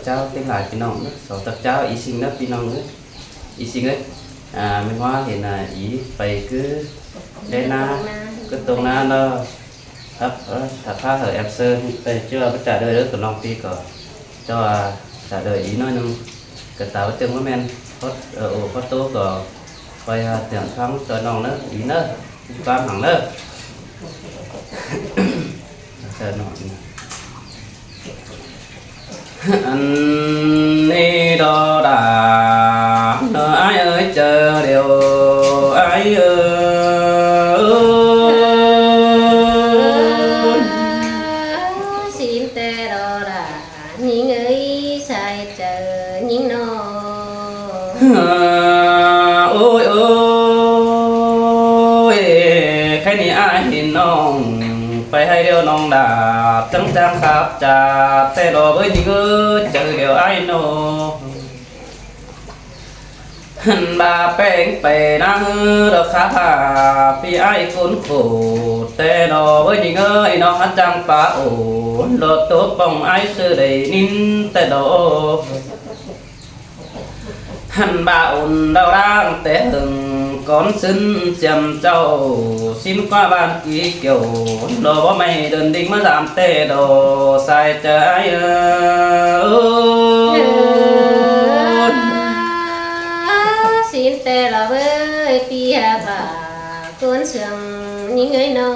ເຈົ້າເປັນຫຼາຍພີ່ນ້ອງເດີ ສອງຕັບເຈົ້າອີຊິງເດີພີ່ນ້ອງເອີຍ ອີຊິງເອີຍ ອາ ແມ່ນວ່າເຫັນ ອາ ອີໄປຄືໄດ້ນາ ຄືຕົງນາເນາະ ຄັບ ເອີ ຖ້າພາເຮົາແອັບເຊີນໄປເຈົ້າພະຈາເດີ ເດີ ກໍນ້ອງປີກໍ ເຈົ້າວ່າຈາເດີອີໜ້ອຍໜຶ່ງ ກໍຕາວ່າເຖິງວ່າແມ່ນ ພໍ ເອີ ໂອ ພໍໂຕກໍຄອຍຫາເຕືອນຟັງເຈົ້ານ້ອງເດີ ອີເດີ ຢູ່ກາງຫາງເດີ ເຈົ້ານ້ອງ. ອັນນີ້ດອດາ ເນາະອ້າຍເອີຍ ເຈີດຽວອ້າຍເອີຍ ຊິນແຕ່ດອດາ ຍິງເອີຍ ຊາຍເຈີຍິງເນາະ ໂອ້ຍ ໂອ້ຍ ແຄ່ນີ້ອ້າຍເຫັນນ້ອງ ໄປໃຫ້ດຽວນ້ອງດາ ຈັ່ງຈາງຄາບຈາ ແຕ່ດອກເອີຍຍິງເອີຍ ເຈີດຽວອ້າຍເນາະ ຫັນບາແປ້ງໄປນາເຮີດອກຄາບພາ ພີ່ອ້າຍຄົນໂຄ ແຕ່ດອກເອີຍຍິງເອີຍ ນ້ອງຫັນຈັ່ງປາໂອ ດອກໂຕປ່ອງອ້າຍຊື່ໄດ້ຍິນ ແຕ່ດອກ ຫັນບາອົນດາວດາງແຕ່ເຫິງ ກ່ອນຊຶນສຽມເຈົ້າ ຊິນກວ່າບ້ານກີກ່ຽວ ດອກບໍ່ໄມ້ເດີນດິງມາສາມແຕ່ດອກ ສາຍໃຈອ້າຍເອີຍ ຊິນແຕ່ລະເວີຍ ປີຫາບາ ຄົນເຊື່ອງຍິງເອີຍນ້ອງ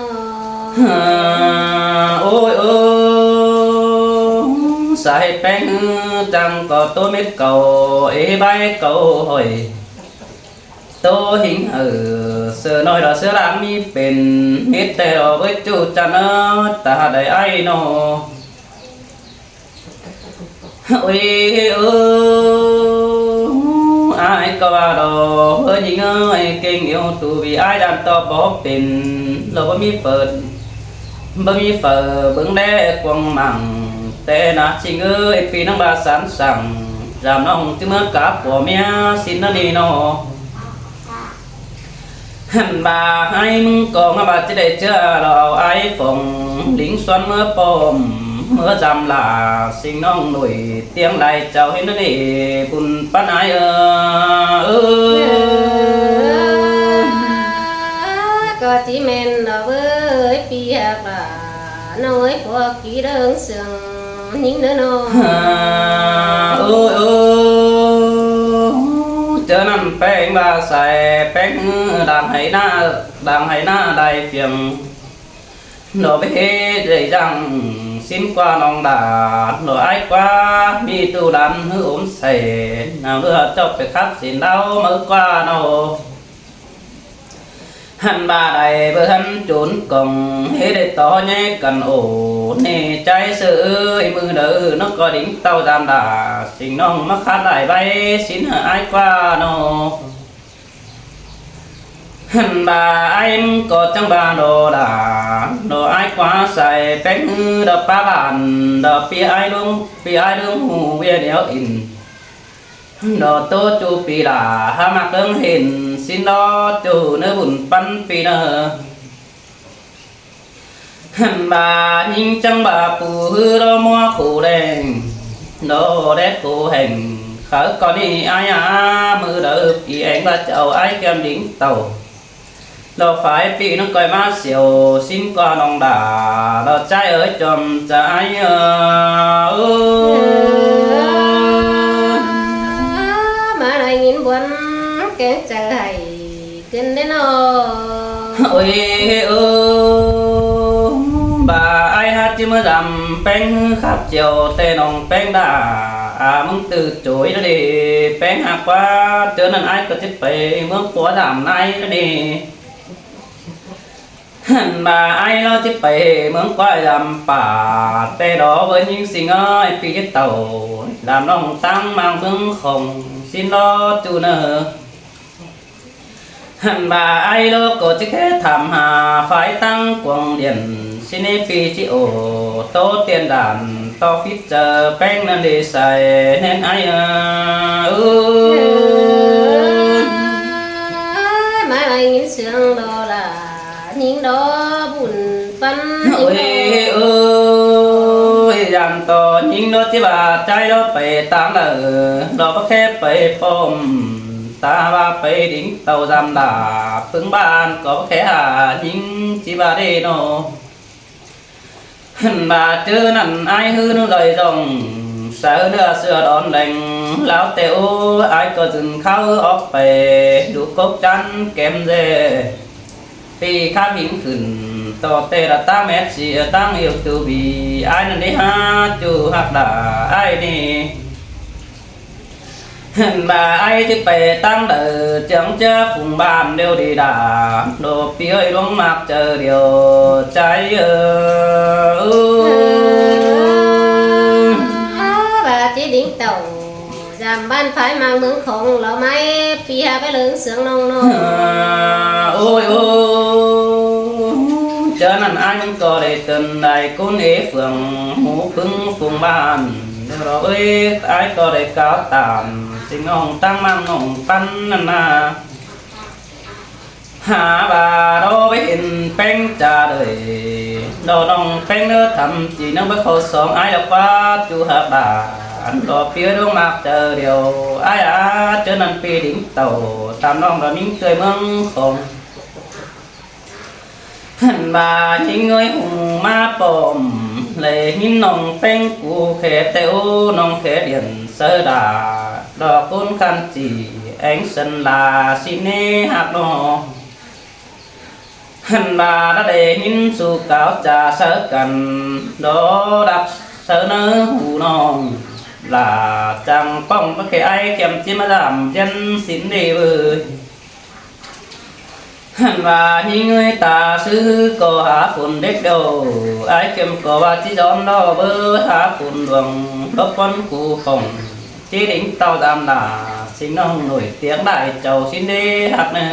ໂອ້ຍ ໂອ້ຍ ສາຍແປ້ງຈັ່ງກໍໂຕເມັດເກົ່າ ເອ ໃບເກົ່າຫ້ອຍ ໂຕຫິງເອີ ເສືອນ້ອຍດອກເສືອລາງມີເປັນ ເຮັດແຕ່ດອກເວີຍຈູຈັນເອີ ຕາໄດ້ອ້າຍນ້ອງ ໂອ້ຍ ໂອ້ ອ້າຍກໍວ່າດອກເຮີຍິງເອີຍ ເກັ່ງເອວຕູບີອ້າຍດັນຕໍ່ບໍ່ເປັນ ລາວບໍ່ມີເຟີ ບໍ່ມີເຟີ ເບິ່ງແລກວາງມັງ ແຕ່ນາຊິງເອີຍ ປີນາງບາສັນສັງ ຢາມນ້ອງຈຶ່ງເມືອກັບຜົວເມຍ ຊິນນະນີເນາະ. ຫັນບາໃຫ້ມຶງກອງ ບາຈະໄດ້ເຈື່ອ ລາວເອົາອ້າຍຟອງ ລິງຊວນເມືອປ້ອມ ເມືອຈຳລາ ຊິງນ້ອງໜຸຍ ຕຽງໄດ້ເຈົ້າເຫັນນະນີ ບຸນປັນອ້າຍເອີຍ ເອີ ກໍຊິແມ່ນດອກເວີຍ ປີຫາບາ ນ້ອຍພວກຂີ້ເດີງເຊື່ອງຍິງເດີນ້ອງ ເອີ ເອີ ເຈີນັ້ນແປ້ງວ່າໃສ ແປ້ງດັງໄຫນ້າ ດັງໄຫນ້າໄດ້ພຽງ ດອກເບເດຍັງ ຊິນກວ່ານ້ອງດາ ດອກອ້າຍກວ່າ ມີຕູ້ດັນຫືອອົມໃສ ນາງເລືອດເຈົ້າໄປຄັດສິນເດົາ ເມືອກວ່າເນາະ. ຫັນບາໄດ້ເບິ່ງຫັ້ນໂຈນກອງ ເຮັດໄດ້ຕໍ່ແຍກກັນໂອ ເນໃຈເສືອເອີຍ ມື້ເດີນອກກໍດິງເຕົ້າດາມດາ ຊິງນ້ອງມາຄາດຫຼາຍໃບ ຊິນໃຫ້ອ້າຍກວ່າເນາະ. ຫັນບາອ້າຍມັນກໍຈັ່ງບາໂດດາ ໂດອ້າຍກວ່າໃສ່ແປ້ງ ດອກປາບານ ດອກປີອ້າຍລຸງ ປີອ້າຍລຸງຫູວຽດຽວອິນ ດອກໂຕຈູປີຫຼາ ຫາມັກເອີງເຫັນ ຊິນດອກຈູເນີບຸນປັນປີເນີ ຫັນບາຍິງຈັ່ງບາປູ ຮືດອກມົວໂຄແດງ ດອກແດດໂຄແຫ້ງ ເຂົາກໍນີ້ອາຍາ ມື້ເດີປີແອງວ່າຈະເອົາອ້າຍແກ້ມດິງເຕົ້າ ດອກຝາຍປີນ້ອງກ້ອຍມາສຽວ ຊິນກວ່ານ້ອງດາ ດອກໃຈເອີຍຈອມໃຈເອີຍ ມາໄດ້ຍິນບວນແກງໃຈໃຫ້ຂຶ້ນເດ້ນ້ອງ ໂອ້ຍ ໂອ້ ບາອ້າຍຫາຈິມາດຳແປ້ງ ຂັບຈຽວແຕ່ນ້ອງແປ້ງດາ ອາ ມຶງຕື່ໂຈຍເດ້ ແປ້ງຫາກວ່າເຈີນັ້ນອ້າຍກໍຈະໄປເມືອງຂົວດຳນາຍເດ້ ຫັນບາອ້າຍລາວຈະໄປເມືອງກວາຍດຳປ່າ ແຕ່ດອກເວີຍິງຊິງເອີຍ ປີເຈັດເຕົ້າ ດຳນ້ອງຕັ້ງມາງເມືອງຂອງຊິນລອຈູເນີ ຫັນບາອ້າຍໂລກໍຈະແຄ່ຖາມຫາ ຝາຍຕັ້ງກວາງດຽນ ຊິເນປີຊິໂອ ໂຕຕຽນດານ ຕໍ່ຟິດເຈີແປ້ງນັ້ນເດໃສ ແນ່ນອ້າຍເອີຍ ມາໄດ້ຍິນສຽງດອລາ ຍິງດອບຸນປັນ ໂອ້ຍ ໂອ້ຍ ຢ້ານຕໍ່ຍິງ ຊິວ່າໃຈລາວໄປຕາມລາວ ລາວບໍ່ແຄ່ໄປປ້ອມ ຕາວ່າໄປດິງເຕົ້າຢາມດາ ປຶ້ງບ້ານກໍບໍ່ແຄ່ຫາຍິງ ຊິວ່າເດເນາະ. ຫັ້ນວ່າເຈີນັ້ນອ້າຍຮືນລອຍຈອງ ສາວເໜືອເສື້ອດອນແດງ ລາວແຕ່ໂອ ອ້າຍກໍຈຶ່ງເຂົ້າອອກໄປ ດູກົກຈັນແກ້ມແລ ປີຂ້າມຫີນຂຶ້ນ ຕໍ່ແຕ່ລະຕາແມັດເສຍຕັ້ງເອວຕູບີ ອ້າຍນັ້ນໄດ້ຫາຈູຮັກດາອ້າຍນີ້ ຫັ້ນວ່າອ້າຍຊິໄປຕາມໃດ ຈັ່ງຈະຟຸງບ້ານດຽວດີດາ ໂດປີເອີຍ ລົງມາເຈີດຽວໃຈເອີຍ ວ່າຈິດິງເຕົ້າ ຢາມບ້ານພາຍມາງເມືອງຂອງລາວໄມ້ ປີຫາໄປເລີງເສືອງນ້ອງນ້ອງ ໂອ້ຍໂອ້ຍ ເຈົ້ານັ້ນອ້າຍມັນກໍໄດ້ເຕີນໄດ້ກຸນເອເຟືອງ ໝູ່ປຶ້ງຝູງບ້ານ ດຽວເຮົາເອີຍ ອ້າຍກໍໄດ້ກ່າວຕາມ ຊິນ້ອງຕັ້ງມັງນ້ອງປັນນັ້ນນາ ຫາວ່າເຮົາໄປເຫັນແປ້ງຈາເລີຍ ດອກນ້ອງແປ້ງເດີ ທຳຈີນາງເບີເຂົ້າສອງ ອ້າຍລະກວ່າຈູຮັກດາ ອັນດອກປີເອີຍ ລົງມາເຈີດຽວ ອ້າຍອາ ເຈີນັ້ນປີດິງເຕົ້າ ຕາມນ້ອງລະມິງເຄີຍເມືອງຂອງ ຫັ້ນວ່າຍິງເອີຍ ຫູມາປ້ອມ ແລະຍິນນ້ອງແປ້ງກູແຄ່ແຕ່ໂອ ນ້ອງແຄ່ດຽນເສີດາ ດອກກຸນຄັນຈີແອງສັນລາ ຊິເນຮັກນ້ອງ ຫັ້ນວ່າລະໄດ້ຍິນສູ່ກ່າວຈາເສີກັນ ດອກດັກເສີເນີຫູນ້ອງ ລາຈັ່ງປ້ອງບໍ່ແຄ່ອ້າຍ ແຄມຈິມາດາມ ຢັນສິນເດເວີຍ ຫັ້ນວ່າຍິງເອີຍ ຕາຊື່ກໍຫາຝົນເດັກດຽວ ອ້າຍເຂັມກໍວ່າຈິຍອມດອກເບີ ຫາຝົນດວງ ລົບປ້ອນກູປ່ອງ ຈີດິງເຕົ້າດຳດາ ຊິນ້ອງໜ້ອຍຕຽງໄດ້ເຈົ້າ ຊິນເດຮັກເນີ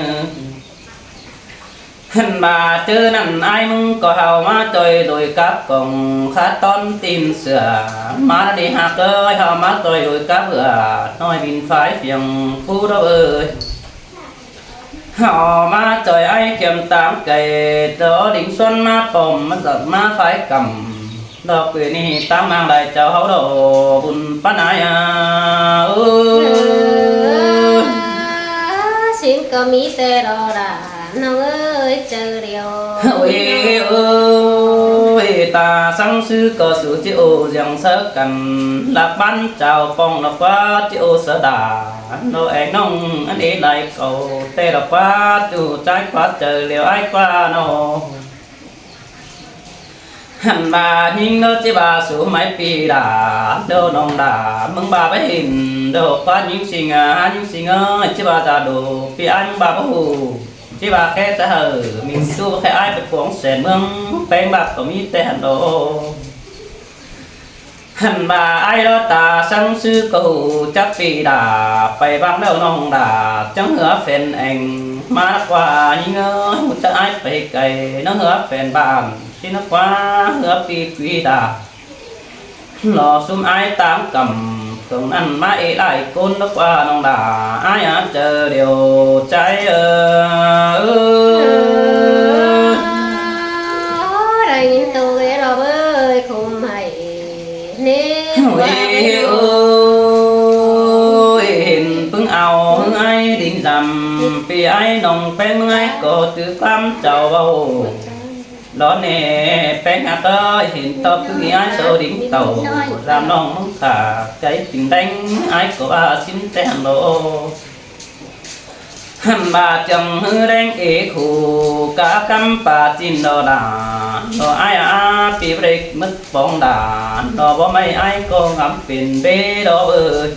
ຫັ້ນວ່າເຈີນັ້ນອ້າຍ ມຶງກໍເຮົາມາຈ່ອຍໂດຍກັບກອງ ຄາດຕອນຕີນເສືອ ມານະດີຮັກເອີຍ ເຮົາມາຈ່ອຍໂດຍກັບເອືອ ນ້ອຍບິນຝາຍຟຽງ ຜູ້ດອກເອີຍ ເຮົາມາຈ່ອຍອ້າຍເຂັມຕາມໄກ ດອດິງຊວນມາປ້ອມ ມັນສັດມາຝາຍກຳ ດອກເວນີຕາມນາງໄດ້ເຈົ້າເຮົາດອກ ບຸນປານອາຍອາ ເອີຍ ຊິນກໍມີແຕ່ດອກດາ ນ້ອງເອີຍ ເຈີດຽວ ໂອ້ຍ ໂອ້ຍ ຕາສັງຊື່ກໍສູ່ຈິໂອ ຢັງເສີກັນ ລັກບ້ານເຈົ້າປ້ອງ ນະກວ່າຈິໂອສະດາ ໂນແອງນ້ອງ ອັນເອໄລເຂົາ ແຕ່ລະກວ່າຈູໃຈກວ່າເຈີ ລຽວອ້າຍກວ່ານ້ອງ ຫັ້ນວ່າຍິງເດີ ຈິວ່າສູ່ໄມປີດາ ເດີນ້ອງດາ ມຶງບາໄປຫີນ ເດີກວ່າຍິງສິງຫາ ຍິງສິງເອີຍ ຈິວ່າຈາໂດ ປີອ້າຍມຶງບາບໍ່ຮູ້ ຈິວ່າແຄ່ຈະເຫີ ມີຕູ້ແຄ່ອ້າຍໄປກວງແສນເມືອງ ແປ້ງບາກກໍມີແຕ່ຫັ້ນດອກ ຫັ້ນວ່າອ້າຍລໍຕາສັງຊື່ກໍຮູ້ຈັກປີດາ ໄປວັງແລ້ວນ້ອງດາ ຈັ່ງເຮືອແຟນແອງ ມານະກວ່າຍິງເອີຍ ຮູ້ຈັກອ້າຍໄປໄກ ນ້ອງເຮືອແຟນບ້ານ ຊິນະກວ່າເຮືອປີກວີດາ ລໍຊຸມອ້າຍຕາມກຳ ເຖິງນັ້ນມາເອຫຼາຍຄົນນະກວ່ານ້ອງດາ ອ້າຍອາເຈີດຽວໃຈເອີຍ ໄດ້ຍິນໂຕເວດອກເບີຍ ຄຸມໃຫ້ ເນ ໂອ້ຍ ໂອ້ຍ ເຫັນປຶ້ງເອົາເຮີອ້າຍດິງດຳ ປີອ້າຍນ້ອງແປ້ງເມື່ອຍກໍຈື່ຄວາມເຈົ້າເວົ້າ ດອນແນ່ແປ້ງອາເຕີຍ ເຫັນຕອບຄືອ້າຍໂຊດິງເຕົ້າ ດຳນ້ອງມຶງຂາ ໃຈຈິງແດງ ອ້າຍກໍວ່າຊິນແຕ່ຫັ້ນໂລ ຫັ້ນບາດຈັ່ງຮືແດງເອຄູ ກະກຳປາຈິນດອດາ ດອກອ້າຍອາປີເບຣກ ປອງດາ ດອກບໍ່ໄມ້ອ້າຍກໍງຳເປັນເບດອກເອີຍ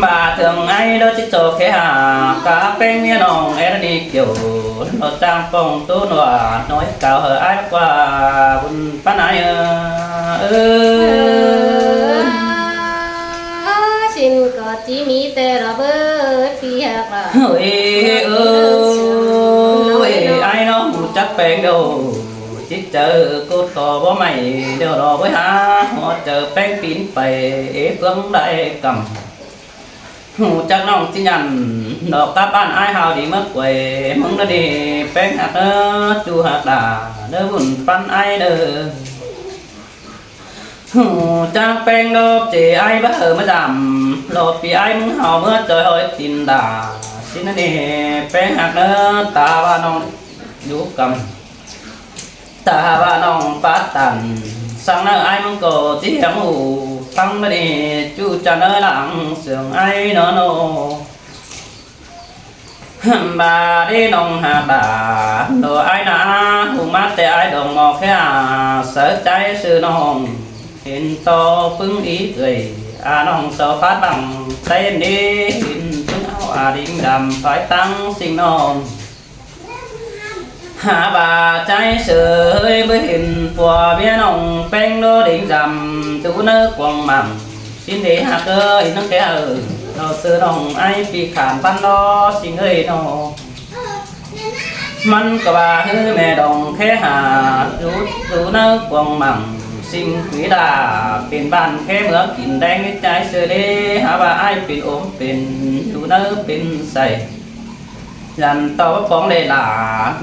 ບາດເຖິງອ້າຍດອກຈິດຈອກແຄ່ຫາ ກາແປ້ງເມຍນ້ອງແອດນີກ່ຽວ ດອກຈ້າງປ່ອງໂຕນວ່າ ນ້ອຍກາວເຮີອ້າຍກວ່າ ບຸນປານອ້າຍເອີ ເອີ ຊິນກໍຈິມີແຕ່ລະເບີດທີ່ຮັກຫຼາຍ ເອີຍ ເອີຍ ອ້າຍນ້ອງຮູ້ຈັກແປ້ງດອກ ຈິດໃຈກົດກໍບໍ່ໄໝ້ ດຽວລໍໄປຫາຫົວເຈີແປ້ງປີນໄປເອເຟືອງໄດ້ກຳ ຮູ້ຈັກນ້ອງຈິຍັນ ດອກກັບບ້ານອ້າຍຫາວດີເມືອກວຍ ມຶງນະດີແປ້ງຮັກເດີ ຈູຮັກດາເດີ ບຸນປັນອ້າຍເດີ. ຮູ້ຈັກແປ້ງດອກເຈ ອ້າຍບໍ່ເຄີຍມາຢາມ ລອບປີອ້າຍມຶງເຮົາເມືອຈອຍຫອຍຕີນດາ ຊິນະເນແປ້ງຮັກເນີ ຕາວ່ານ້ອງຢູ່ກຳ ຕາວ່ານ້ອງປາຕັນ ສັງເນີອ້າຍມຶງກໍຊິຮຽງຮູ້ ຟັງມານີ້ຈູຈະເນີຫຼັງເຊື່ອງອ້າຍເນີໂນ. ບາດນີ້ນ້ອງຫາກດາ ໂດຍອ້າຍນາ ຮູ້ມາແຕ່ອ້າຍດອງໝໍແຄ່ອາ ເສີໃຈຊື່ນ້ອງ ເຫັນຕໍ່ປຶ້ງອີເອີຍ ອານ້ອງເຊົາພາດບັງ ໃຈເນ ເຫັນປຶ້ງເອົາອາດິງດຳ ພາຍຕັ້ງສິ່ງນ້ອງ ຫາບາດໃຈເສີຍ ບໍ່ເຫັນຜົວເມຍນ້ອງ ແປ້ງໂດດິງດຳ ຢູ່ເນີກວາງໝ່ຳ ຊິນເດຮັກເອີຍ ນ້ອງແກ້ວເອີຍ ເອົາເສື້ອນ້ອງອ້າຍປີຂານບ້ານລໍ ຊິງເອີຍນ້ອງ ມັນກໍວ່າຮືແມ່ດອງແຄ່ຫາ ຢູ່ ຢູ່ເນີກວາງໝ່ຳ ຊິງກຸຍດາ ເປັນບ້ານແຄ່ເມືອງກິນແດງໃນໃຈເສື້ອເດ ຫາວ່າອ້າຍເປັນອົມເປັນ ຢູ່ເນີເປັນໃສ ຢັນຕໍ່ປອງເດລາ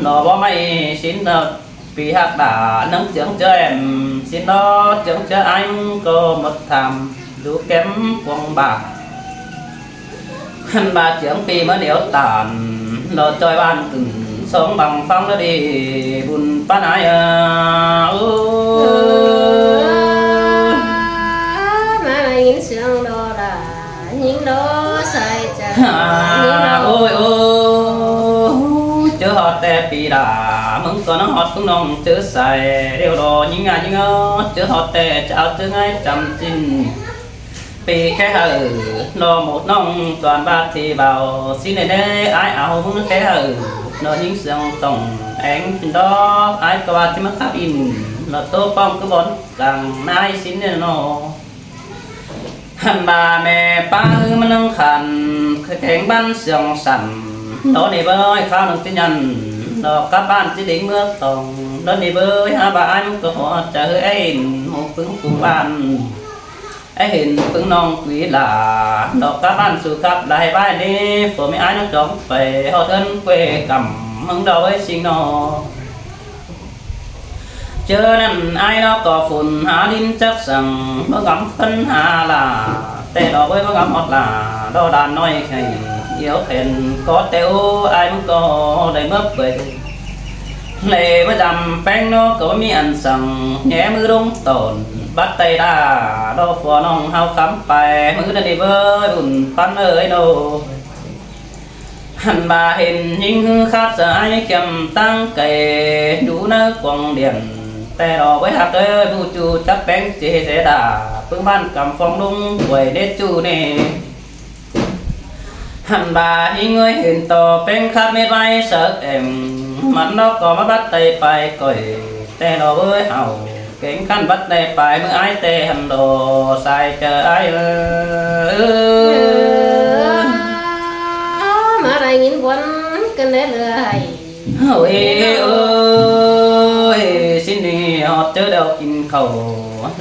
ໜໍບໍ່ໄມ້ ຊິນເນາະ ປີຮັກດາ ໜຶ່ງເຈືອງເຈີແອມ ຊິນເນາະ ເຈືອງເຈີອ້າຍກໍໝົດທຳ ຢູ່ແກ້ມກວາງບາ ຫັ້ນບາດເຈືອງປີມາໜຽວຕານ ເນາະຈອຍບ້ານຂຶ້ນ ສອງບັງຟັງລະດີ ບຸນປານອາຍເອີ ໂອ້ ມາໄດ້ຍິນສຽງດອລາ ຍິງດອໃສ່ຈະ ໂອ້ຍ ໂອ້ ເຈີຮອດແຕ່ປີດາ ມຶງກໍນະຮອດເພິ່ງນ້ອງເຈີໃສ່ ດຽວລໍຍິງງາຍິງເອີ ເຈີຮອດແຕ່ຈະເອົາເຈີງ່າຍຈຳຈິນ ປີແຄ່ເຮີ ລໍໝົດນ້ອງຕອນບາດທີ່ເບົາ ຊິເນເນ ອ້າຍເອົາມຶງແຄ່ເຮີ ນໍຍິງສຽງຕ້ອງແອງກິນດອກ ອ້າຍກໍວ່າທີ່ມາຂັບອິນ ລໍໂຕປ້ອງຄືບ່ອນກາງນາຍຊິນເນນໍ ຫັ້ນບາແມ່ປ້າຮືມານັ່ງຂັນ ຄືແຂງບ້ານເຊື່ອງສັນ ໂດນີ້ເບີຍ ຄາວໜຶ່ງຕິຍັນ ດອກກັບບ້ານຈິລິງເມືອງຕອງ ໂດນີ້ເບີຍ ຫາບາອ້າຍມັນກໍຫົວຈະເຮີເອັນ ໝູ່ປຶງປຸງບ້ານ ໄອ້ເຫັນປຶງນ້ອງກຸຍຫຼາ ດອກກັບບ້ານສູ່ກັບຫຼາຍບາຍເນ ຜົວແມ່ອ້າຍນ້ອງຈອງໄປ ຮອດເຮືອນເກວກຳ ເມືອງດອກເວີຍຊິງນໍ ເຈີນັ້ນອ້າຍນອກກໍຝຸ່ນ ຫາດິນຈັກສັງ ເມືອງກຳເພິ່ນຫາຫຼາ ແຕ່ດອກເວີຍເມືອງກຳຮອດຫຼາ ດອກດານນ້ອຍໄຂ່ ດຽວເຫັນກໍແຕ່ໂອ ອ້າຍມັນກໍໄດ້ເມືອເປີຍ ເລມາຈຳແປ້ງນອກກໍບໍ່ມີອັນສັງ ແຫງມືລົງຕອນ ບັດໄຕດາ ດອກຜົວນ້ອງເຮົາຄຳໄປ ມື້ນັ້ນນີ້ເວີຍບຸນປັນເອີຍໂນ ຫັ້ນບາເຫັນຍິງຮືຄາບສາຍເຂັ້ມຕັ້ງໄກ ຢູ່ເນີກວາງດຽນ ແຕ່ດອກເວີຍຮັກເອີຍ ບໍ່ຈູຈັກແປ້ງເຈເສດາ ປຶງບ້ານກຳຟອງລຸງ ກວຍເດຈູເນ ຫັ້ນບາຫິງເອີຍເຫັນຕໍ່ເປັນຄັບເມັດໄວ້ເສີກແອງ ມັນນອກກໍມາບັດໄຕປາຍກ່ອຍ ແຕ່ດອກເວີຍເຮົາເກັ່ງຂັ້ນບັດໄຕປາຍ ມື້ອ້າຍແຕ່ຫັ້ນດອກສາຍເຈີອ້າຍເອີ ມາໄດ້ຍິນບວນກັນແດ່ເລີຍ ໂອ້ຍ ໂອ້ຍ ຊິນນີ້ຮອດເຈີດຽວກິນເຂົ້າ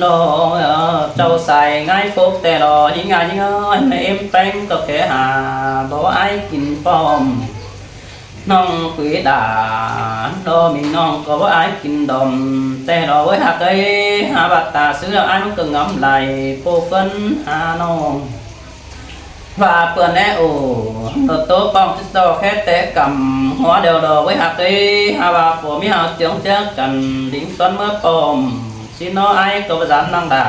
ນ້ອງເຈົ້າສາຍງ່າຍໂຟກແຕ່ລໍ ຫິງງາຍຍິງເອີຍ ແມ່ເອັມແປ້ງກໍແຄ່ຫາ ບໍ່ອ້າຍກິນປ້ອມ ນ້ອງກຸຍດາ ລໍມີນ້ອງກໍບໍ່ອ້າຍກິນດອມ ແຕ່ລໍເວີຍຮັກເອີຍ ຫາບັດຕາຊື້ດອກອ້າຍມັນກໍງຳໄຫຼ ໂປເພິ່ນຫານ້ອງ ວ່າເປື້ອນແນ່ໂອ ໂຕປ້ອງຕິດຕໍ່ແຄ່ແຕ່ກຳ ຫົວດຽວດອກເວີຍຮັກເອີຍ ຫາວ່າຜົວເມຍເຮົາເຈືອງເຈືອກັນ ດິງສວນເມືອປ້ອມ ຊິນ້ອຍອ້າຍກໍບໍ່ຢານນາງດາ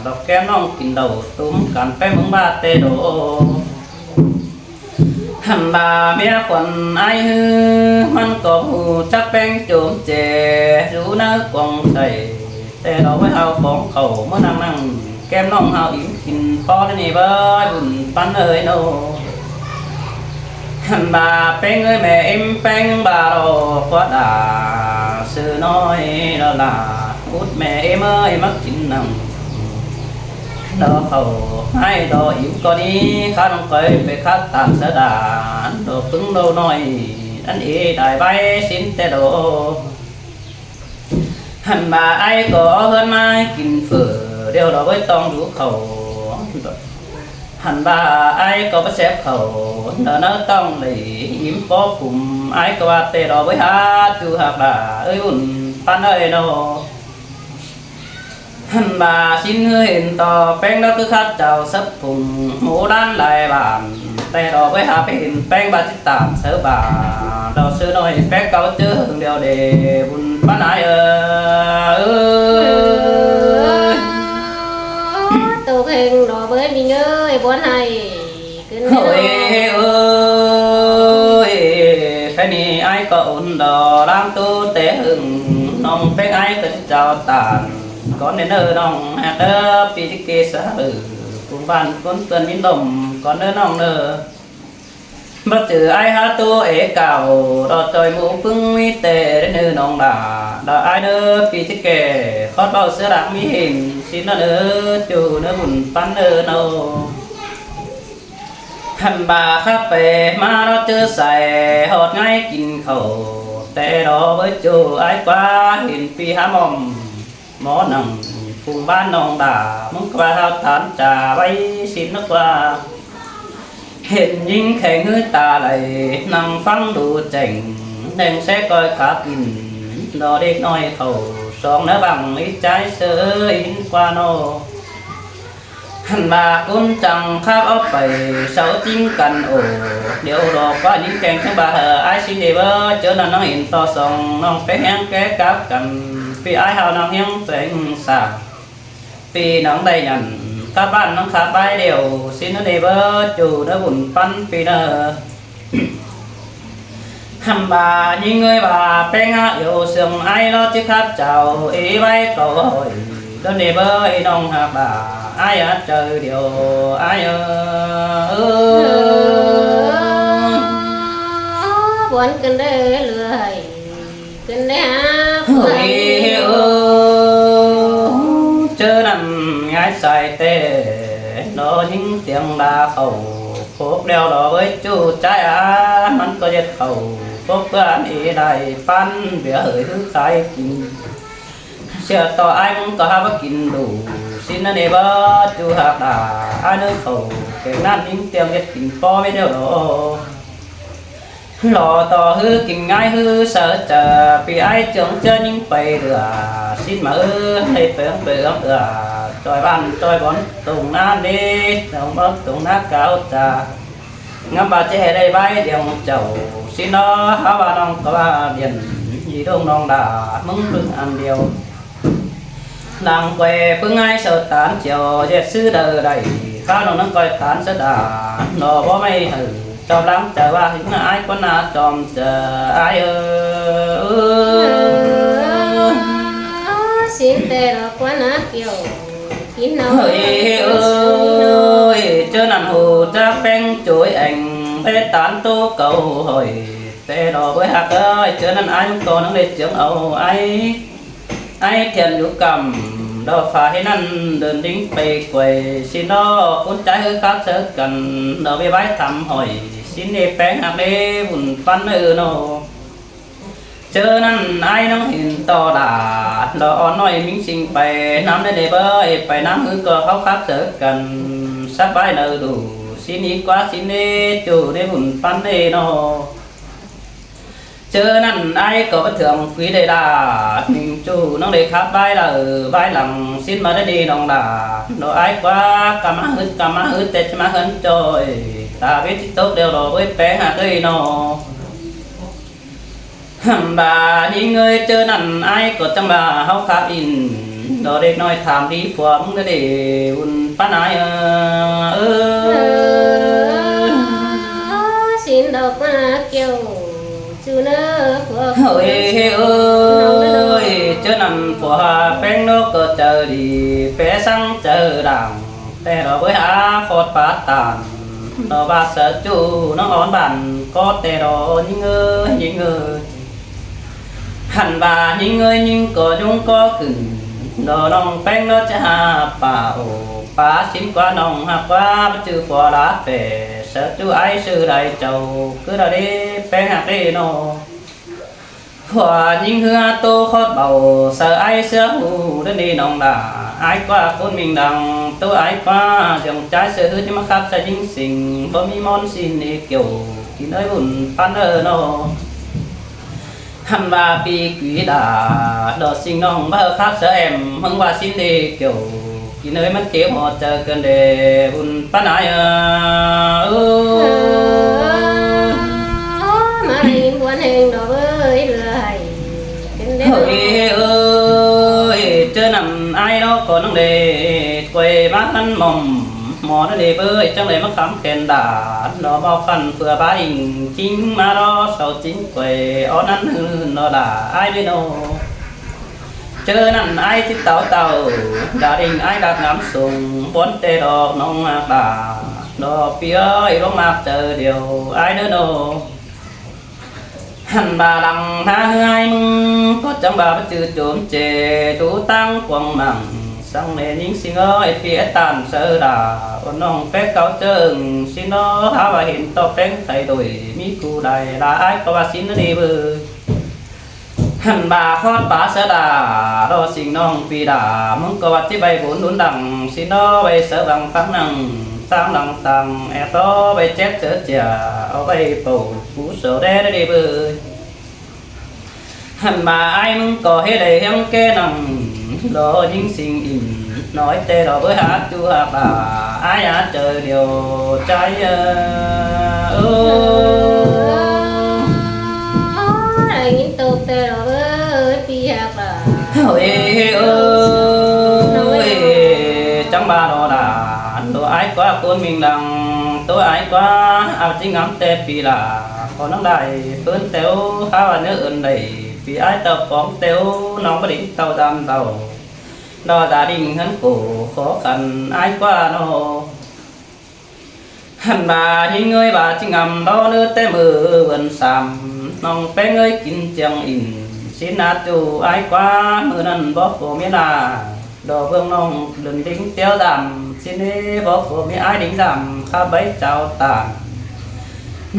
ດອກແກ້ມນ້ອງກິນເຫຼົ້າ ຕຸ້ມກັນແປ້ງເມືອງບາດແຕ່ໂດ ຫັ້ນບາເມຍຂວັນອ້າຍຮື ມັນກໍຮູ້ຈັກແປ້ງໂຈມເຈ ຢູ່ເນີກວາງໃສ ແຕ່ດອກເວີຍເຮົາຂອງເຂົາ ເມື່ອນັ່ງນັ່ງ ແກ້ມນ້ອງເຮົາອີງກິນ ພໍແລ້ວນີ້ເບີຍບຸນປັນເອີຍໂນ ຫັ້ນບາແປ້ງເອີຍ ແມ່ເອັມແປ້ງບາລໍກວ່າດາ ຊື່ນ້ອຍລະລາ ອຸດແມ່ເອັມເອີຍ ມາກິນນຳ ດອກເຂົ້າໃຫ້ດອກອີງກໍດີ ຂ້ານ້ອງກ້ອຍໄປຄັດຕາມສະດາ ດອກປຶງດອກນ້ອຍ ອັນເອດາຍໄວ້ສິນແຕ່ດອກ ຫັ້ນວ່າອ້າຍກໍເອົາເຮືອນມາໃຫ້ກິນເຝີ ດຽວດອກເວີຍຕ້ອງດູເຂົ້າ ຫັ້ນວ່າອ້າຍກໍບໍ່ແຊບເຂົ້າ ດອກເນີຕ້ອງໄດ້ອີ່ມປໍກຸມ ອ້າຍກໍວ່າແຕ່ດອກເວີຍຫາຈູຮັກດາ ເອີຍບຸນປັນເອີຍເນາະ. ຫັ້ນວ່າຊິນເຮີເຫັນຕໍ່ແປ້ງດອກຄືຂ້າເຈົ້າສັບພຸງ ໝູ່ດ້ານຫຼາຍບ້ານ ແຕ່ດອກໄວ້ຫາໄປເຫັນແປ້ງບາດຕິດຕາມເສີບາດ ດອກເສືອນ້ອຍແປ້ງເກົ່າເຈີເຫິງດຽວເດ ບຸນປານອາຍເອີຍ. ໂຕເຄັ່ງດອກເອີຍ ມິງເອີຍ ບໍ່ໃຫ້ ໂອ້ຍເອີຍ ແຄ່ນີ້ອ້າຍກໍອຸ່ນດອກ ລ້າງໂຕແຕ່ຫຶງ ນ້ອງແປ້ງອ້າຍກໍເຈົ້າຕານ ກ່ອນເດີນ້ອງຮັກເດີ ປີຕິເກສະເອີ ຜູ້ບ້ານຄົນເປື້ອນມີລົມ ກ່ອນເດີນ້ອງເດີ ບໍ່ຈື່ອ້າຍຫາໂຕເອກາວ ດອກຈອຍໝູ່ປຶງມີແຕ່ເດີນ້ອງຫຼ້າ ດອກອ້າຍເດີ ປີຕິເກ ຄອດເວົ້າເສືອດາກມີເຫັນ ຊິນເດີ ຈູເດີ ບຸນປັນເດີນ້ອງ. ຫັ້ນບາຄັບໄປມາເນາະ ເຈີໃສຮອດໄງກິນເຂົ້າ ແຕ່ດອກເບີຍຈູອ້າຍກວ່າ ເຫັນປີຫາໝອມ ໝໍນັ່ງພຸງບ້ານນ້ອງດາ ມຶງກວ່າເຮົາຖານຈາໄວ້ສິນນະກວ່າ ເຫັນຍິງແຂງຫືຕາໄຫຼ ນັ່ງຟັງດູແຈ້ງ ແດງແຊກອຍຂາກິນ ດອກເດັກນ້ອຍເຂົ້າ ສອງນະບັງອີຈາຍເຊີຍ ຫິນກວ່ານອ ຫັ້ນວ່າກຸນຈັງຄາບເອົາໄປ ເຊົາຈິງກັນໂອ ດຽວດອກວ່າຍິງແກງເທິງບາເຮີ ອ້າຍຊິເດເບີ ເຈີນັ້ນນາງເຫັນຕໍ່ສອງ ນ້ອງໄປແຮງແກ່ກັບກັນ ພີ່ອ້າຍເຮົານາງຮຽງແສງສາ ປີນາງໄດ້ຍັນ ກັບບ້ານນາງຂາບບາຍດຽວ ຊິນເດເບີ ຈູເດີ ບຸນປັນປີເດີ. ຫັ້ນບາຍິງເອີຍວ່າແປ້ງຫາເອວເຊື່ອງອ້າຍລອດທີ່ຂ້າເຈົ້າເອໄວ້ເກົາຫ້ອຍ ດອນເດເບີ ນ້ອງຮັກຫຼ້າ ອ້າຍອາເຈີດຽວ ອ້າຍເອີຍ ບວນກັນເດີເລື້ອຍ ຂຶ້ນໄດ້ຫາ ໂອ້ຍເອີຍ ເຈີນັ້ນງ່າຍສາຍແຕ່ ນອຍິງຕຽງດາເຂົ້າ ໂຄກແລ້ວດອກເອີຍ ຈູ້ຈາຍອາ ມັນກໍເຮັດເຂົ້າ ໂຄກເພື່ອນເອໄດ້ປັນ ເບຍເຮີຍຄືຂາຍກິນ ເຊື່ອຕໍ່ອ້າຍມຶງກໍຫາບໍ່ກິນດູ ຊິນນະເນເບີ ຈູ້ຮັກດາ ອ້າຍເນີເຂົ້າ ແກງນັ້ນຍິງຕຽງເຮັດກິນພໍໄວ້ແລ້ວດອກ ລໍຕໍ່ຮືກິນງ່າຍຮືເສີເຈີ ປີອ້າຍເຈີງເຈີຍິງໄປເຫຼືອ ຊິນມາເອີຍ ໄດ້ເປີງເປີງເອື້ອ ຈອຍບ້ານຈອຍບອນຕົງນາເດ ຕົງບອນຕົງນາກາວຈາ ງາມວ່າຈະໃຫ້ໄດ້ໄວ້ດຽວເຈົ້າ ຊິນເນາະ ຫາວ່ານ້ອງກໍວ່າດຽນ ອີດົງນ້ອງດາ ມຶງປຶງອັນດຽວ ນາງແກວປຶງອ້າຍເຊົາຕານຈຽວ ເຮັດຊື່ເດີໄດ້ ຂ້ານ້ອງນາງກອຍຕານສະດາ ໜໍບໍ່ໄມ່ເຮີ ຈອມຫຼັງຈະວ່າຫຶງນາອ້າຍກວ່ານາຈອມຈະ ອ້າຍເອີຍ ຊິນແຕ່ດອກກວ່ານາກ່ຽວ ກິນເອົາ ເຮີຍເອີຍ ເຈີນັ້ນຫູຈັກແປ້ງໂຈຍແອງ ເພດຕານໂຕເກົ່າຫ້ອຍ ແຕ່ດອກເອີຍຮັກເອີຍ ເຈີນັ້ນອ້າຍມັງກໍນາງເລັດເຈີງເອົາ ອ້າຍ ອ້າຍທຽນຢູ່ກຳ ດອກຟ້າເຮັດນັ້ນເດີນດິງໄປກວຍ ຊິນດອກຄົນໃຈຄືຄັກເຊີກັນ ດອກເວວາຍທຳຫ້ອຍ ຊິນເດແປ້ງຮັກເດ ບຸນປັນເອີເນາະ ເຈີນັ້ນອ້າຍນ້ອງເຫັນຕໍ່ດາ ດອກອ່ອນນ້ອຍມິງຊິງໄປ ນຳໄດ້ເດເບີ ໄປນຳຄືກໍເຮົາຄັກເຊີກັນ ສະບາຍເນີດູ ຊິນອີກວ່າຊິນເດ ຈູເດ ບຸນປັນເດເນາະ. ເຈີນັ້ນອ້າຍກໍບໍ່ເຖືອງຄຸຍໄດ້ລາ ໜິງຈູນ້ອງເດຂັບບາຍເລີບາຍຫຼັງ ຊິນມາໄດ້ດີນ້ອງລາ ໂດອ້າຍກວ່າກະມາຫຶດກະມາຫຶດ ແຕ່ຈະມາເຮືອນຈອຍ ຕາເວັນຊິຕົກແລ້ວດອກເອີຍ ແປ້ງຫາເອີຍເນາະ ຫຳບາຍິງເອີຍ ເຈີນັ້ນອ້າຍກໍຈັ່ງວ່າເຮົາຄາບອິນ ດອເດັກນ້ອຍຖາມດີຜົວມຶງເດີເດ ວຸ່ນປານອາຍເອີຍ ຊິນດອກມາກ່ຽວ ຈູເນີຜົວ ໂອ້ຍເອີຍ ເຈີນັ້ນຜົວຫາແປ້ງນອກກໍໃຈດີ ແປສັງໃຈດ່າງ ແຕ່ດອກເອີຍຫາຂອດປາຕານ ດອກວ່າສະຈູນ້ອງອ່ອນບານ ກໍແຕ່ດອກຍິງເອີຍ ຍິງເອີຍ ຫັ້ນວ່າຍິງເອີຍຍິງກໍຍຸງກໍຂຶ້ນ ດອກນ້ອງແປ້ງເນາະຈະຫາປາໂອ ປາສິນກວ່ານ້ອງຮັກກວ່າ ບໍ່ຈື່ຜົວລາແຟ ສະຈູອ້າຍຊື່ໃດເຈົ້າ ຄືດາເດແປ້ງຮັກເດເນາະ ຜົວຍິງເຮືອໂຕຄອດເບົາ ສະອ້າຍເສືອຫູເດີນີ້ນ້ອງດາ ອ້າຍກວ່າຄົນມິງດັງ ໂຕອ້າຍກວ່າຈຽງຈາຍເສືອຫືດ ມາຄັບສະຍິງສິງ ບໍ່ມີມອນສິນເອກ່ຽວ ກິນເອີຍບຸນປັນເອີເນາະ. ຫັ້ນວ່າປີກວີດາ ດອກສິງນ້ອງບໍ່ຄັກສະແອມ ເບິ່ງວ່າສິນດີກ່ຽວ ກິນເອີຍມັນເຈັບຫົວໃຈເກີນເດ ບຸນປານໃດເອີ ມາໄດ້ຍິນບວນແຮງດອກເອີຍ ເຫຼືອໃຫ້ເປັນເດ ເອີຍ ເຈີນັ້ນອ້າຍເນາະ ກໍນັ່ງເດ ກວຍມາຫັ້ນໝ່ອມ ໝໍນັ້ນເດເບີຍ ຈັ່ງໄດ້ມາຄຳແຂນດາດ ດອກໝໍຄັນເພື່ອບາອີງ ຈິງມາລໍເຊົາຈິງກວຍ ເອົານັ້ນນອດາອ້າຍເດໂນ ເຈີນັ້ນອ້າຍຊິເຕົາເຕົາ ດາດິງອ້າຍດາດງາມສູງ ບອນແຕ່ດອກນ້ອງມາກດາ ດອກປີເອີຍ ລົງມາເຈີດຽວອ້າຍເດີໂນ ຫັ້ນບາຫຼັງໜ້າເຮືອຍມຶງ ກໍຈັ່ງບາບໍ່ຈື່ໂຈມເຈ ດູຕັ້ງກວາງມັງ ສັງເນຍິງສິງເອີຍ ເປັນອາຈານເຊີດາ ອ່ອນນ້ອງແປກເກົ່າເຈີງ ສິນເນາະ ຫາວ່າເຫັນຕໍ່ແປງໄທໂດຍ ມີຜູ້ໃດລາອ້າຍກໍວ່າສິນນະດີເບີຍ ຫັ້ນບາຮອດປາເຊີດາ ດອກສິງນ້ອງປີດາ ມຶງກໍວ່າຊິໄປບຸນດຸນດັງ ສິນເນາະ ໄປເຊີບັງຟັງນັ່ງ ຕ່າງຫຼັງຕ່າງແອບຕໍ່ໄປແຈກເຈີເຈຍ ເອົາໄປເປົ່າ ກູເຊົາແດ່ນະດີເບີຍ ຫັ້ນມາອ້າຍມຶງກໍເຮັດໃຫ້ຮຽງແກ່ນັ່ງ ລໍຍິງສິງອິນ ນ້ອຍແຕ່ດອກເບີຍ ຫາຈູຫາປາ ອ້າຍຫາເຈີດຽວໃຈເອີ ໄດ້ຍິນໂຕແຕ່ດອກເບີຍ ປີຫາປາ ເອີຍ ເອີຍ ຈັງບາດອດາ ໂຕອ້າຍກວ່າຄົນມິງດັງ ໂຕອ້າຍກວ່າອາຈິງງາມແຕ່ປີລາ ຂໍນາງໄດ້ເຟີນແຕວ ຫາວ່າເນື້ອເອີ້ນໄດ້ ປີອ້າຍເຕົ້າປອງແຕວ ນ້ອງບໍ່ໄດ້ເຕົ້າດຳເຕົ້າ ດອກດາດິງເຮືອນໂກ ຂໍຂັນອ້າຍກວ່າເນາະ ຫັ້ນບາຫິງເອີຍ ບາຈິງງາມ ດອກເນື້ອແຕ່ມື້ວັນສາມ ນ້ອງແປ້ງເອີຍ ກິນຈຽງອິນ ສິນນາຈູອ້າຍກວ່າ ມື້ນັ້ນບໍ່ໂຄເມລາ ດອກເບື້ອງນ້ອງເດີນດິງຕຽວດຳ ສິນເອບໍ່ໂຄເມອ້າຍດິງດຳ ຄາໃບເຈົ້າຕານ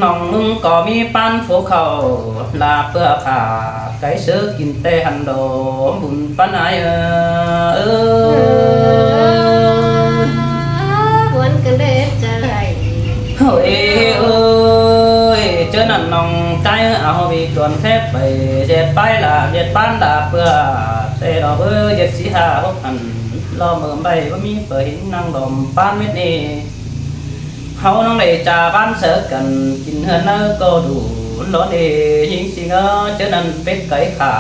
ນ້ອງມຶງກໍມີປານພູເຂົາ ລາເພື່ອຂ້າ ໄກ່ເສືອກິນແຕ່ຫັ້ນດອກ ບຸນປານໃດເອີ ເອີ ບວນກັນເດ້ເຈີໃຫ້ ເອີຍ ເອີຍ ເຈີນັ້ນນ້ອງໄກ່ເອົາບີກວນແທບໄປ ເຈັດໄປລາເຈັດປານລາເພື່ອ ແຕ່ດອກເອີຍ ເຈັດສີ່ຫ້າຫົກຫັ້ນ ລໍເມີໃບບໍ່ມີເປີຫີນນັ່ງດອມປານເມັດນີ້ ເຮົານ້ອງໄດ້ຈາບ້ານເສີກັນ ກິນເຮືອນເນີກໍດູ ລອເນຫິງສິງເອີ ເຈີນັ້ນເປັດໄກ່ຂາ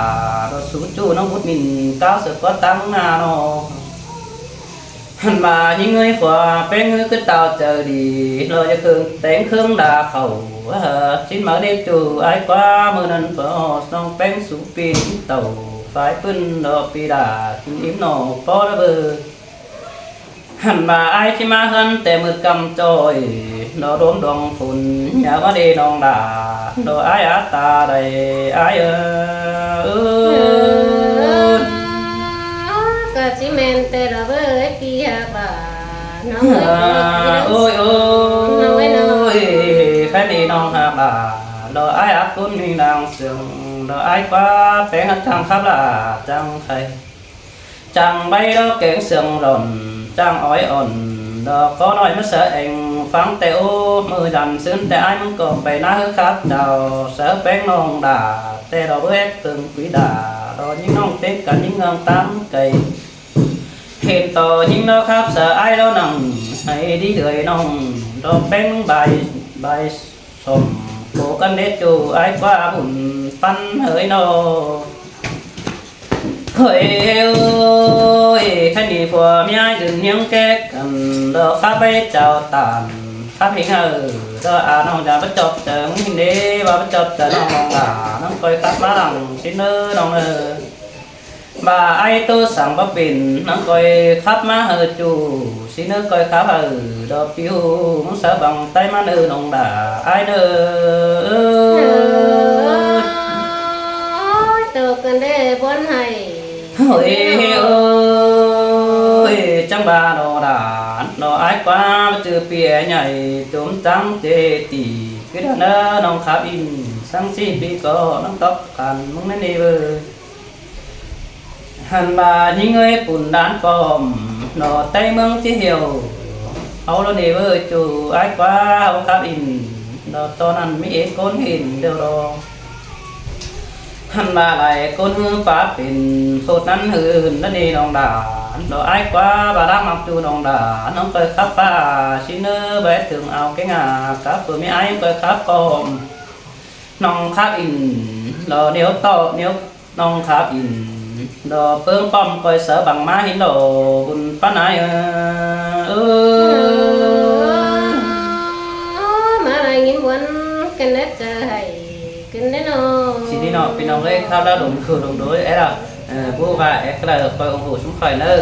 ລອສູຈູ້ນ້ອງບຸດມິນ ກ້າວເສີກວ່າຕັ້ງໜ້ານອກ ຫັ້ນມາຫິງເອີຍ ຜົວເປັນຄືຕາວໃຈດີ ລອຈະເຄິ່ງແຕ່ງເຄິ່ງດາເຂົ້າ ເອີ ສິນມາເນຈູອ້າຍກວ່າ ມື້ນັ້ນເພິ່ນນ້ອງແປ້ງສູປີນເຕົ້າ ຝ່າຍປືນດອກປີດາ ກິນອີ່ມນອກພໍລະເບີຍ ຫັ້ນວ່າອ້າຍຊິມາເຮືອນແຕ່ມືດກຳຈ້ອຍ ດອກໂດມດວງຝົນ ຢ່າມາເດນ້ອງດາ ດອກອ້າຍອາຕາໃດອ້າຍເອີ ເອີ ກໍຊິແມ່ນແຕ່ລະເບີຍ ປີຫາບາ ນ້ອງເອີຍ ໂອ້ຍ ໂອ້ຍ ນ້ອງເອີຍ ນ້ອງ ໂອ້ຍ ຄັນນີ້ນ້ອງຫາບາ ດອກອ້າຍອາຄຸນມີນາງເຊື່ອງ ດອກອ້າຍກວ່າແປງຮັກຈັງຄັບລະຈັງໄຄ ຈັ່ງໃບດອກແກງເຊື່ອງຫຼອນ ຈັ່ງອ້ອຍອ່ອນ ດອກກໍນ້ອຍມາສະແອງ ຟັງແຕ່ໂອ້ ມື້ດຳຊືນແຕ່ອ້າຍ ມຶງກໍໄປນາຄືຄັບເຈົ້າ ສະແປງນ້ອງດາ ແຕ່ດອກແວກເຄິ່ງກຸຍດາ ດອກຍິງນ້ອງເຕັງກັນຍິງເງືອງຕາມໄກ ເຫັນຕໍ່ຍິງດອກຄັບສະອ້າຍ ດອກນັ່ງໃຫ້ດີເດີຍນ້ອງ ດອກແປງບາຍ ບາຍ ສົມໂພກັນເດຈູອ້າຍກວ່າບຸນປັນເຮີຍນໍ ເຮີຍໂອ້ຍ ຄັນມີຜົວເມຍຢືນຮຽງແກກັນ ດອກຂ້າໄປເຈົ້າຕານ ຂ້າເພງເຮີ ດອກອານ້ອງຈາປະຈອບເຈີງ ເຫັນເດວ່າປະຈອບເຈີງ ນ້ອງລາ ນ້ອງກອຍກັບມາຫຼັງ ຊິເນີນ້ອງເອີ ວ່າອ້າຍໂຕສັງບໍ່ເປັນ ນາງກອຍຂັບມາເຮີຈູ ຊິເນີກອຍຂັບເຮີ ດອກປິວ ມັງສາບັງໄຕມາເນີນ້ອງດາ ອ້າຍເນີ ໂຕກັນເດ້ບ່ອນໃຫ້ ໂອ້ຍ ໂອ້ຍ ຈັງບາດອດາ ດອກອ້າຍກວ່າຈື່ປີແອໃຫຍ່ ໂຈມຈັງເຈຕີ ຄືດາເນີນ້ອງຂັບອິນ ສັງສີ່ປີກໍນ້ອງຕອບກັນ ມຶງນັ້ນເດເວີຍ ຫັ້ນວ່າຍິງເອີຍ ປຸນດ່ານປ້ອມ ເນາະ ໃຕ້ເມືອງທີ່ຫ່ຽວ ເຮົາລະເນເວີຍ ຈູອ້າຍກວ່າເຮົາຂັບອິນ ເນາະ ຕອນນັ້ນມີເອກຄົນເຫັນດຽວດອກ ຫັ້ນວ່າຫຼາຍຄົນປາເປັນໂສດນັ້ນ ຮືນນັ້ນນີ້ນ້ອງດາ ດອກອ້າຍກວ່າບາດາມັກຢູ່ນ້ອງດາ ນ້ອງເຄີຍຂັບຟ້າຊິເນີໄວ້ເຖິງອາວເກງອາ ກັບເປີມີອ້າຍເຄີຍຂັບກອມ ນ້ອງຂັບອິນ ດອນຽວເຕົາະນຽວ ນ້ອງຂັບອິນ ດອເປິງປ້ອມ ກອຍເສືອບັງມາຫີນ ດອບຸນປານອາຍເອີ ເອີ ມາລາຍຍິນບວນກັນແລ້ວຈະໃຫ້ ຂຶ້ນແນ່ນອນ ຊິນີ້ເນາະ ພີ່ນ້ອງເອີຍ ຄາວລາວດົງຄືດົງໂດຍ ເອີ ເອີ ບໍ່ວ່າແອກລະ ຄອຍອົງໂຫຊຸມຂ້ອຍເນີ